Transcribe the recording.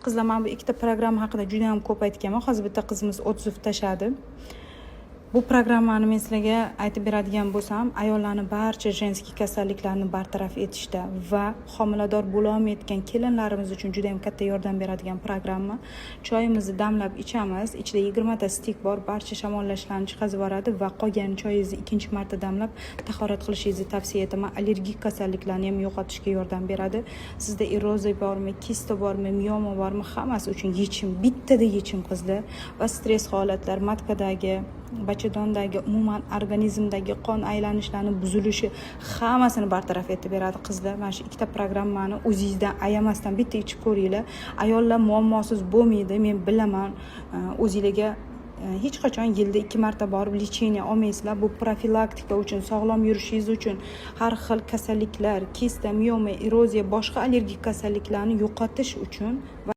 Qizlar, man bu ikkita programma haqida juda ham ko'p aytganman. Hozir bitta qizimiz отзыв tashladi. Bu programmani men sizlarga aytib beradigan bo'lsam, ayollarni barcha женский kasalliklarni bartaraf etishda va homilador bo'lolmayotgan kelinlarimiz uchun juda ham katta yordam beradigan programma. Choyimizni damlab ichamiz, ichida 20 ta стик bor, barcha shamollashlarni chiqazib yuboradi va qolgan choyingizni ikkinchi marta damlab tahorat qilishingizni tavsiya etaman. Allergik kasalliklarni ham yo'qotishga yordam beradi. Sizda eroziya bormi, kista bormi, mioma bormi, hammasi uchun yechim, bittada yechim, qizlar. Va stress holatlar, матка dagi, bachadondagi, umuman organizmdagi qon aylanishlarini buzilishi, hammasini bartaraf etib beradi. Qizlar, mana shu ikkita programmani o'zingizdan ayamasdan bitta ichib ko'ringlar. Ayollar muammosiz bo'lmaydi, men bilaman. O'zinglarga hech qachon yilda ikki marta borib лечение olmaysizlar. Bu profilaktika uchun, sog'lom yurishingiz uchun, har xil kasalliklar, kista, mioma, eroziya, boshqa allergik kasalliklarni yo'qotish uchun va